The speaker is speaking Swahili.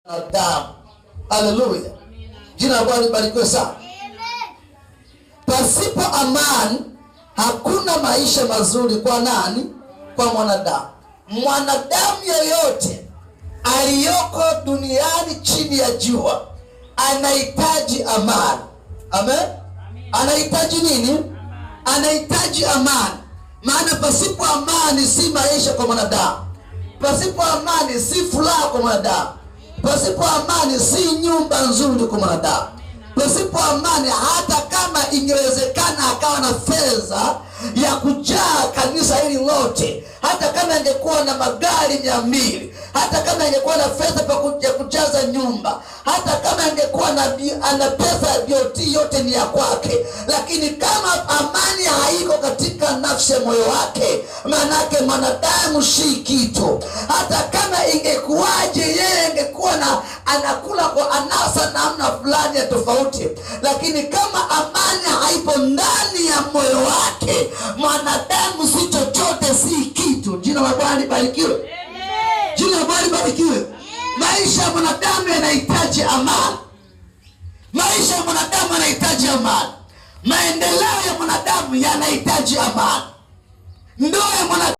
Mwanadamu. Haleluya, jina la Bwana libarikiwe sana. Pasipo amani hakuna maisha mazuri kwa nani? Kwa mwanadamu. Mwanadamu yoyote aliyoko duniani chini ya jua anahitaji amani. Amen. Anahitaji nini? Anahitaji amani, maana pasipo amani si maisha kwa mwanadamu. Pasipo amani si furaha kwa mwanadamu. Pasipo amani si nyumba nzuri kwa mwanadamu. Pasipo amani, hata kama ingewezekana akawa na fedha ya kujaa kanisa hili lote, hata kama ingekuwa na magari 200, hata kama ingekuwa na fedha ya kujaza nyumba, hata kama ingekuwa na ana pesa ya BOT yote ni ya kwake, lakini kama amani haiko katika nafsi ya moyo wake, maanake mwanadamu si kitu. Hata kama ingekuwaje, yeye ingekuwa na anakula kwa anasa namna fulani ya tofauti, lakini kama amani haipo ndani ya moyo wake, mwanadamu si chochote, si kitu. Jina la Bwana libarikiwe. Jina la Bwana libarikiwe. Maisha ya mwanadamu yanahitaji amani. Maisha ya mwanadamu yanahitaji amani. Maendeleo ya mwanadamu yanahitaji amani. Ndoa ya mwanadamu